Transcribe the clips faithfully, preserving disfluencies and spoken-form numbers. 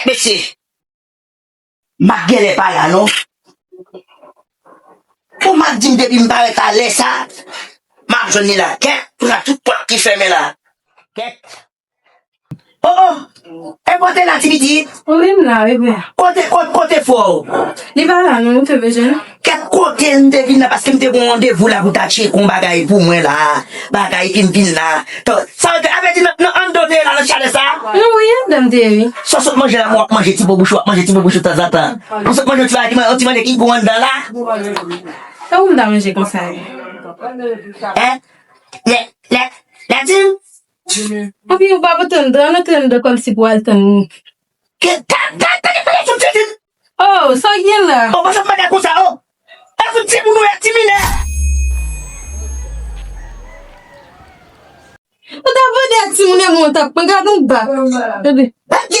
Mesye, m ap genlè pa la non. Ou m ap di m depi m parèt a lè sa, m ap jwenn li la. Kèt, pou sa tout pòt ki fèmen la. Kèt. Oh, oh. E kote la, ti pitit? Wi, m la, wi, bè. Kote, kote, kote frè w? Li pa la, non, ou te bezwen l? Kèt, kote m te vin la, paske m te gon randevou la pou ta tcheke yon bagay pou mwen la. Bagay ki m vin la. Sa vle di, sa vle di nan, nan anndan w te ye la, nan chalè sa? Non, wi, anndan m te ye, wi. Sa w sot manje la, men w ap manje ti bobouch ou, w ap manje ti bobouch ou tanzantan. Ou sot manje yon ti bagay ki man-, yon ti manje ki gou anndan la. E ou m ta manje konsa, wi. Hein? Lè, lè, lè di m. Anpi ou pa pou tann, ou antre anndan kòmsi pou al tann. Ke, ta, ta, ta, ta, ta, ta, ta, ta, Oh, sa w gen la? Oh, pa sa m mande konsa, oh. E fout timoun ou ye, ti minè. Ou t ap mande a timoun e mwen t ap pran gad yon bak. Tande. Ki, ki,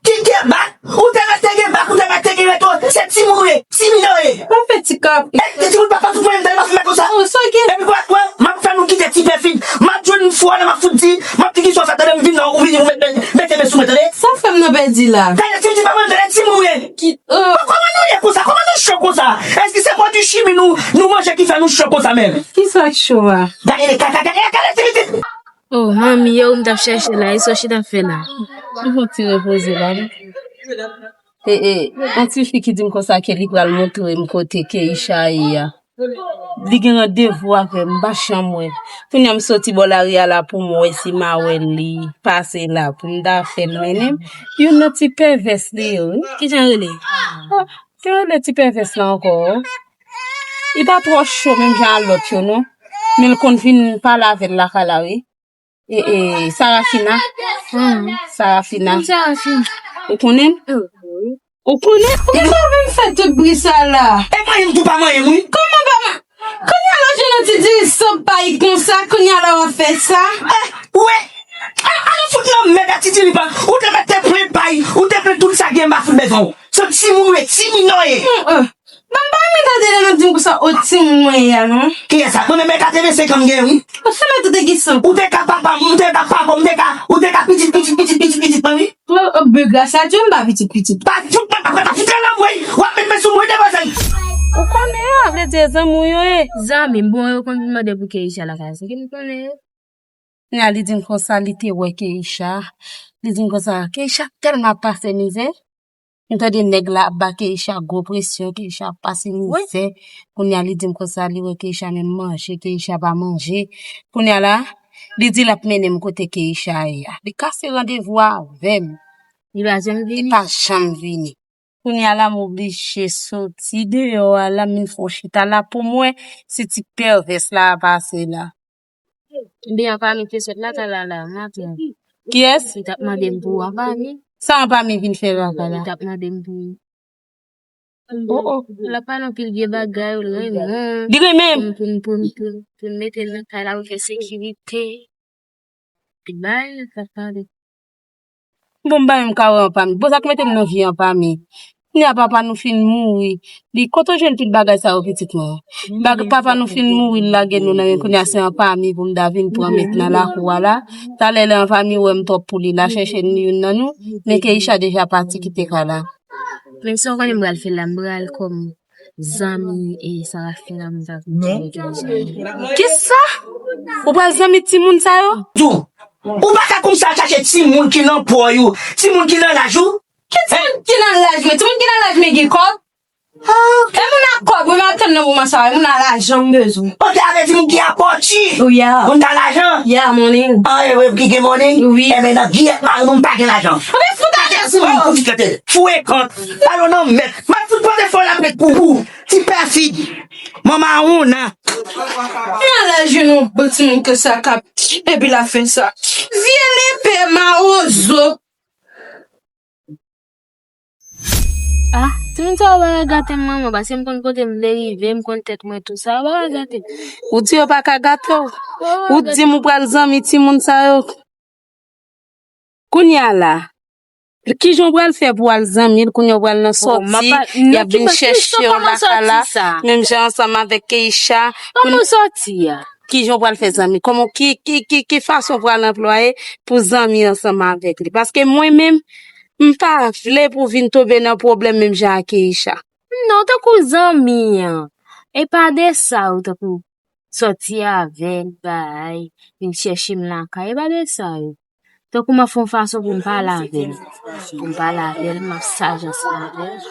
ki, ki bak? Ou te mèt te gen bak, ou te mèt te gen reto. Se timoun ou ye, ti minè ou ye. Pa fè ti kap. E, ti timoun pa fè tout mwen, m tande pa fè konsa. Oh, sa w gen? Epi kwa, kwa, m ap fè nou kite ti pèfid. M ap jwenn fwa nan m ap fout di, m ap di ki sa w fè, tande m vin nan, ou vini, ou met, met, mete men sou mwen, tande? Sa w fè m nan pèdi la? Tande, ti, ti pa mwen, tande, timoun ou ye. Ki, oh. Kòman nou ye konsa? Kòman nou cho konsa? Èske se pwodui chimi nou, nou manje ki fè nou cho konsa menm? Kisa k cho a? Gade le kaka, gade, gade ti pitit. Oh, manmi, e ou m t ap chèche la, e sa w chita ap fè la? M fè yon ti repoze la, wi. E, e, yon ti fi ki di m konsa ke li pral montre m kote Keisha ye a. Li gen randevou avè m, m pa janm wè l. Kounye a m soti bò lari a la pou m wè si m a wè li pase la, pou m ta fè l mennen m. Youn nan ti pèvès li yo, wi. Kijan rele? Ah, ki rele ti pèvès la ankò? Li pa twò cho menm jan a lòt yo, non. Men l konn vin pale avè l lakay la, wi. E, e, Sarafina. Hmm. Sarafina. Sarafina. Ou konnen l? Ou konnen l? Ou pa vin fè tout bri sa la. E manyen m tou pa manyen m, wi. Kòman pa man-, kounye a la jwenn yon ti diri san pay konsa, kounye a la w ap fè sa? Eh, ou wè? A, a nou fout nan mèd a ti diri pa. Ou te mèt te plen pay, ou te plen tout sa gen ba fout bezwen w. Se timoun ou ye, ti minè w ye. Hmm, hmm. Ban m pa renmen tande lè n ap di m konsa, o timoun mwen ye a, non. Kiyès sa? Mwen menm e katrevensenk an m gen, wi. Ou se mèt ou te gen san. Ou te ka papa m, ou te ka papa m, ou te ka, ou te ka pitit, pitit, pitit, pitit, pitit mwen, wi. O, o, bèg la, sa di m pa pitit, pitit. Pa fout mwen, pa, pa fout nan mwen, wi. W ap met men sou mwen, devan sa. Ou konnen yo, vle di e zanmi w yo ye. Zanmi m, bon, yo konn vin mande pou Keisha lakay, se ki m konnen yo. Kounye a, li di m konsa, li te wè Keisha. Li di m konsa, Keisha tèlman ap pase mizè. M tande nèg la ap ba Keisha gwo presyon, Keisha ap pase mizè. Kounye a, li di m konsa, li wè Keisha menm manje, Keisha pa manje. Kounye a la, li di l ap mennen m kote Keisha ye a. Li kase randevou a avè m. Li pa janm vini? Li pa janm vini. Kounye a la, m oblije soti deyò a la, m vin fè yon chita la pou m wè si ti pèvès la a pase la. Ebyen, anpami te sot lakay la, la, maten. Kiyès? Li t ap mande m pou anpami. Sa anpami vin fè lakay la? Li t ap mande m pou. Oh, oh. L ap pale anpil vye bagay, li renmen. Li renmen m. Pou, pou, pou, pou, pou m mete l nan kay la, pou fè sekirite. Li bay, li t ap pale. Bon, m pa menm ka wè anpami. Bon, sa k mete m nan vi anpami. Kounye a papa nou fin mouri. Li, kote w jwenn tout bagay sa yo, pitit mwen? Bag-, papa nou fin mouri, l lage nou nan men, kounye a se anpami pou m ta vin pran met nan lakou a la. Talè lè anpami wè m twòp pou li, l a chèche youn nan nou. Men Keisha deja pati kite kay la. Men sa w konnen m pral fè la, m pral kòm zanmi e Sarafina, m ta vin. Kisa? Ou pral zanmi timoun sa yo? Tou. Ou pa ka konsa chache timoun ki nan pòy ou, timoun ki nan laj ou. Ki timoun ki nan laj mwen? Timoun ki nan laj mwen gen kòb? Ah, ok. E moun a kòb, wi, m ap tann nan moman sa, e moun a lajan m bezwen. Ok, a vle di moun ki a pòchi. Oh, yeah. Moun ki a lajan. Yeah, money. Ah, e, e, ki gen money? Wi. E men nan giyèt mari m pa gen lajan. Anben fout ale sou mwen. Fout kante. Fou e kant. Alò nan mèt. M ap fout pote fò la met pou ou. Ti pèfid. Manman ou nan. Nan laj yon bon timoun ke sa k ap epi l ap fè sa. Vye lepè mawozo. Ah, timoun sa yo pa ka gate m, manman, paske m konn kote m vle rive, m konn tèt mwen, tou sa yo pa ka gate m. Ou di yo pa ka gate w? Ou di m ou pral zanmi timoun sa yo? Kounye a la, kijan w pral fè pou w al zanmi l, kounye a w pral nan sòti, y ap vin chèche w lakay la, menm jan ansanm avèk Keisha. Kòman w sòti a? Kijan w pral fè zanmi? Kòman, ki, ki, ki, ki fason w pral anplwaye pou zanmi ansanm avèk li? Paske mwen menm, M pa vle pou w vin tonbe nan pwoblèm menm jan ak Keisha. Non, tankou zanmi an. E pa de sa, ou tankou sòti avè l, bay, vin chèche m lakay. E pa de sa, yo. Tankou m ap fè yon fason pou m pale avè l. Pou m pale avè l, m ap saj ansanm avè l.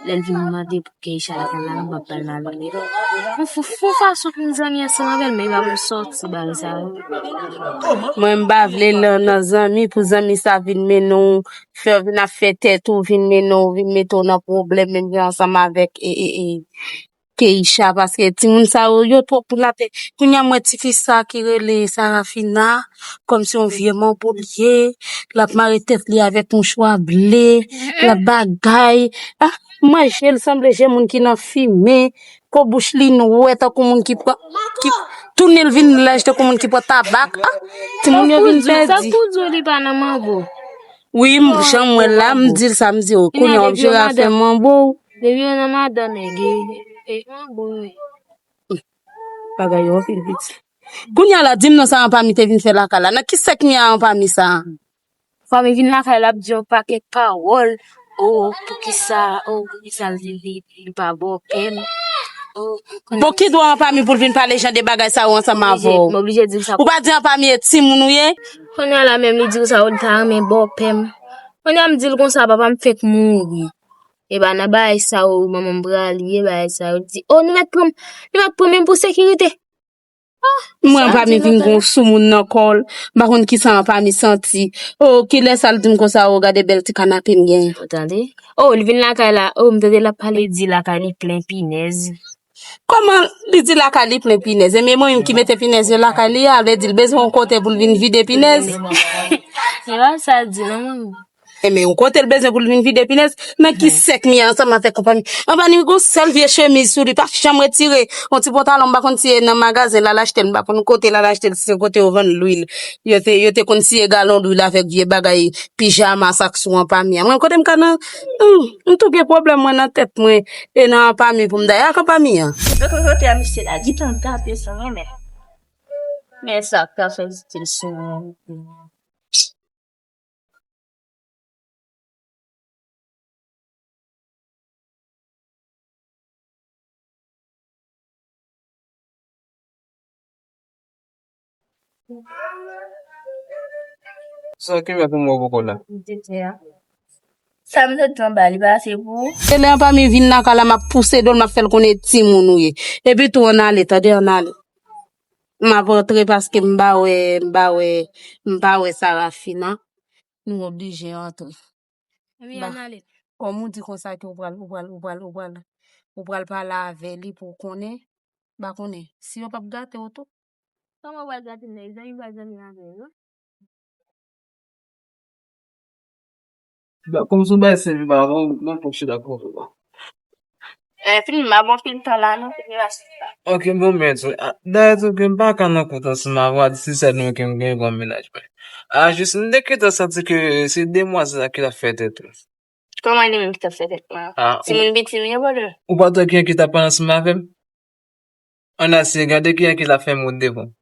Lè l vin mande pou Keisha lakay la, m ap ba l malere. Fè, fè, fè yon fason pou m zanmi ansanm avè l, men e pa pou m sòti bagay sa yo. Mwen, m pa vle nan, nan zanmi, pou zanmi sa vin mennen w, fè w vin ap fè tèt ou, vin mennen w, vin mete w nan pwoblèm, menm jan ansanm avèk, e, e, e, Keisha, paske timoun sa yo, yo twòp pou lapè. Kounye a, m wè tifi sa ki rele Sarafina, kòmsi yon vye manbo li ye, l ap mare tèt li avèk mouchwa ble, l ap bagay. Ah, m wè je l sanble je moun ki nan fimen, po bouch li nwè tankou moun ki pran, ki, tounen l vin laj tankou moun ki pran tabak. Ah, timoun yo vin pèdi. Sa kou di w li pa nan manbo? Wi, m, jan m wè l la, m di l sa, m di, "O, kounye a w ap jere afè manbo." Depi yo nan madan nèg, e, e, bon, bon, wi. Bagay yo anpil piti. Kounye a la, di m non sa Anpami te vin fè lakay la. Nan ki sèk mi a Anpami sa? Anpami vin lakay la, ap di yon pakèt pawòl. O, poukisa, o, poukisa l vin, li, li pa bòpè m? O, bon, ki dwa Anpami pou l vin pale jan de bagay sa yo ansanm avè w? M oblije di l sa. Ou pa di Anpami e timoun ou ye? Kounye a la menm, li di l sa, o, li ta renmen bòpè m. Kounye a m di l konsa, papa m fèk mouri. E pa nan bagay sa yo, manman m prale, e bagay sa yo. Li di, "O, nou mèt pran m, nou mèt pran m pou sekirite." Ah, mwen, Anpami vin gon soumoun nan kò l. M pa konn kisa Anpami santi. O, kilè sa l di m konsa, o, gade bèl ti kanape m genyen. Ou tande? O, li vin lakay la. O, m tande l ap pale, di lakay li plen pinèz. Kòman li di lakay li plen pinèz? Ebyen, mwen menm ki mete pinèz yo lakay li a, vle di l bezwen yon kote pou l vin vide pinèz. Se pa sa l di, non, manmi. Ebyen, yon kote l bezwen pou l vin vide pinèz. Nan ki sèk mi a ansanm avèk Anpami? Anpami gon sèl vye chemiz sou li, pa janm retire. Yon ti pantalon, m pa konn si e nan magazen l al achte l, m pa konn kote l al achte l, si se kote yo vann lwil. Yo te, yo te konn siye galon lwil avèk vye bagay pijama sa k sou Anpami a. Mwen, kote m ka nan, hmm, m tou gen pwoblèm mwen nan tèt mwen. E nan Anpami pou m daye ak Anpami an. Lòt kote a, misye la, gentan gape sou mwen, men. Men sa k ta fè l stil sou mwen. Sa ki mèt ou mò poko la? Sa m sot anba, li pa ase pou ou? E lè Anpami vin lakay la, m ap pouse do l, m ap fè l konnen timoun ou ye. Epi tou, ann ale, tande, ann ale. M ap antre paske m pa wè, m pa wè, m pa wè Sarafina. Nou oblije antre. Wi, ann ale. Kòm ou di konsa ke ou pral, ou pral, ou pral, ou pral, ou pral pale avè li pou w konnen, m pa konnen si yo p ap gate w tou. Kòman w pral gate m? Zanmi pa zanmi avè yo. Ba, kòm se yon bagay senp, m pa, m pa, m pa dakò. Eh, fin, m ap bon pil tan la, non, se devasyon sa. Ok, bon, men, tou, a, dayè, tou, ke m pa ka nan kont ansanm avè w, se sèl nou ke m gen kòm mennaj mwen. A, jis, m te gentan santi ke se demwazèl la ki t ap fè tèt ou. Kòman li menm ki t ap fè tèt mwen? A, se moun piti m ye, brother. Ou pa t wè kijan ki t ap pale ansanm avè m? Ann asiye, gade kijan ki t ap fè m wont devan.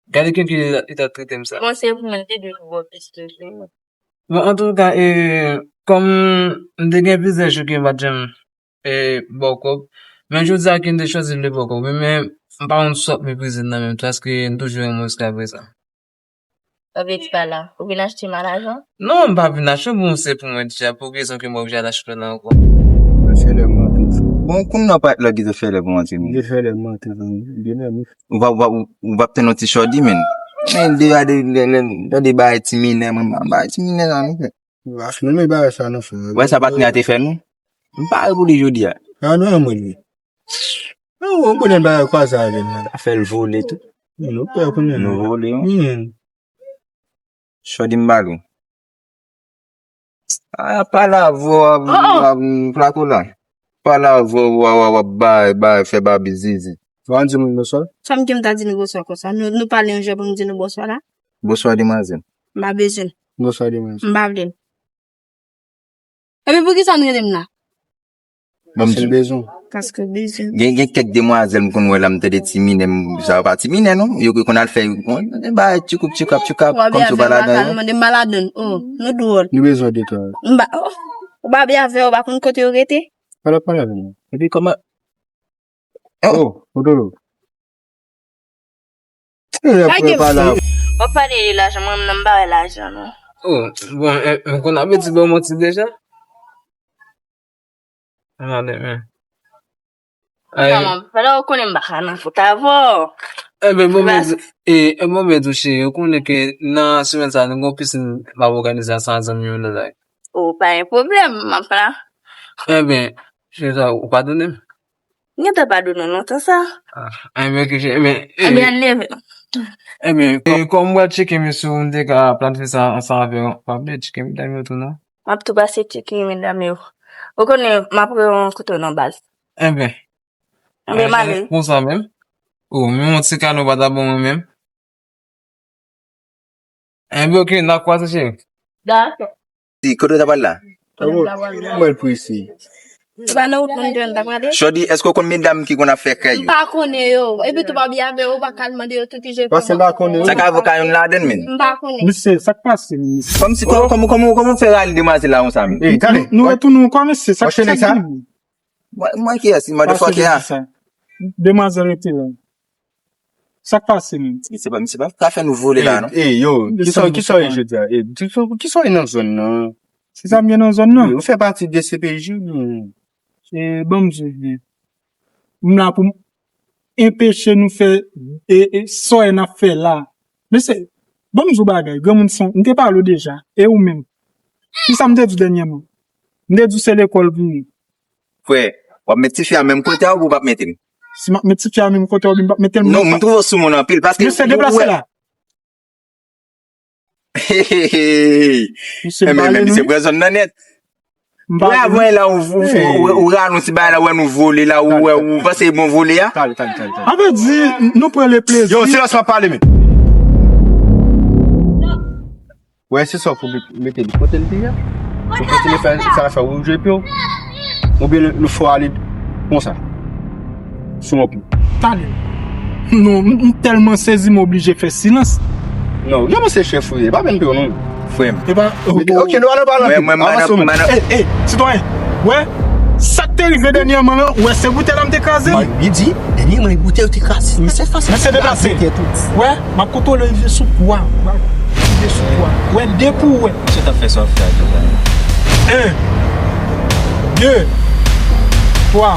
Gade kijan ki li t ap trete m sa. Bon, se pou mwen, te dwe pou bò plis toujou. Bon, antouka, e, kòm m te gen plizyè jou ke m pa t janm, e, ba w kòb, men jodi a ke m te chwazi vle ba w kòb, men m pa konn sa w ap meprize m nan menm, paske m toujou renmen w jiskaprezan. Sa vle di pa la, ou vin achte m a lajan? Non, m pa vin achte w, bon, se pou mwen deja, pou rezon ke m oblije al achte w la ankò. Fè lè m manti. Bon, kounye a pa lè ki te fè lè pou manti, non. Li fè lè m manti, zanmi. Li menm. Ou va, ou va, ou, ou va ap tann yon ti chòdi, men. Men, de, de, de, de, de, de bagay ti minè, mwen, bagay ti minè la, nou fè. Ach, men, men bagay sa, nou fè. Wè, sa patnè a te fè nou. M pare pou li jodi a. A, nou, mwen, li. Non, ou konnen bagay kwaze avè l la. Afè l vole tou. Nou pè konnen. Nou vole, wi. Chòdi m ba l ou. A, pale avè w, a, a, plato la. Pale avè w, w ap bay, bay, fè babi zizi. Ou pa di moun bonswa? Sa m gen m ta di nou bonswa konsa? Nou, nou pale yon jan pou nou di nou bonswa la? Bonswa, demwazèl. M pa bezwen l. Bonswa, demwazèl. M pa vle l. Epi poukisa nou rele m la? Bon, paske l bezwen w. Paske bezwen. Gen, gen kèk demwazèl m konn wè la, m tande ti minè, m, sa yo pa ti minè, non. Yo konn al fè, bon, ba, tchikoup, tchikap, tchikap, kòmsi yo pa ladan yo. Mande m pa ladan. Oh, nou dwòl. Nou bezwen de twa. M ba, oh, ou pa byen avè yo, ou pa konn kote yo rete. Pale, pale avè mwen. Epi kòman? Oh, Odolo. W ap pale de lajan, mwen menm m pa wè lajan non. Oh, bon, eh, eh, konn apeti ba w manti deja? Ann ale, men. Fè w konnen m pa ka nan fout avè w. Enben, bon, men, e, e, bon, men, tou cheri, ou konnen ke nan semèn sa, nou gon pisin m ap òganize ansanm ak zanmi yo la. Oh, pa gen pwoblèm, m ap la. Enben, cheri, sa, ou padone m? M gentan padone w lontan sa. Ah, enben, ke je, enben, enben, ann leve. Enben, e, kòm m pral tcheke mesye, m te ka planifye sa ansanm avè w. Pa bliye tcheke medam yo tou, non? M ap tou pase tcheke medam yo. Ou konnen, m ap rankontre w nan baz. Enben. Enben, m ale. Konsa menm. Oh, men yon ti kado pa ta bon mwen menm. Enben, oke, n a kwaze, cheri. Dakò. Di, kote w ta pral la? Mwen prese. Se pa nan wout mwen te wè n ta prale? Shorty, èske w konn medam ki konn ap fè kay yo? M pa konnen yo. Epi tou pa byen avè yo, ou pa ka al mande yo tou ki je. Paske m pa konnen yo. Sa ka avoka youn ladan, men. M pa konnen. Misye, sa k pase, misye? Kòmsi, kòman, kòman, kòman, kòman w fè rale demwazèl la konsa, men? Ey, tande. Nou retounen ankò, mesye, sa k pase? Mwen, mwen ki yès, motherfucker a. Demwazèl rete la. Sa k pase menm? Misye pa, misye pa ka fè nou vole la, non? Ey, yo, kisa, kisa w ye jodi a? Ey, kisa, kisa w ye nan zòn nan? Se sa m ye nan zòn nan? Wi, ou fè pati de C P J, wi. E, ban m di w byen. M la pou m enpeche nou fè, e, e, sa w ye n ap fè la. Mesye, ban m di w bagay, granmoun san, m te pale w deja, e ou menm? Kisa m te di w dènyèman? M te di w se lekòl pou nou. Frè, w ap met tifi a menm kote a oubyen w p ap mete l? Si m ap met tifi a menm kote a oubyen m p ap mete l, non, m twouve w sou moun anpil, paske misye deplase la. Misye pale, misye pran zòn nan nèt. Ou wè avan la, ou, ou, ou, ou rale yon ti bagay la, ou wè nou vole la, ou wè, ou panse bon vole a? Tande, tande, tande, tande. An vle di, nou pran le plezi. Yo, silans, m ap pale, men. Wè, se sa pou met-, mete li kote l te ye a. Ou kontinye fè sa, fè ou jwe pye w. Oubyen nou fè w ale konsa. Sou yon pye. Tande. Non, m, m tèlman sezi, m oblije fè silans. Non, yo, mwen se chèf ou ye, pa vin pye w, non. Frè m. E pa, oke, nou ale pale anpil. Avanse ou menm. Ey, ey, sitwayen. Wè, sa k te rive dènyèman lan, wè, se boutèy la m te kraze. Li di, dènyèman, e boutèy ou te kraze. Men se fas. Mesye deplase. Wè, m ap kontwole rive sou twa. M ap rive sou twa. Wè, depi w wè. Misye t ap fè sa w ap fè a deja. En, de, twa.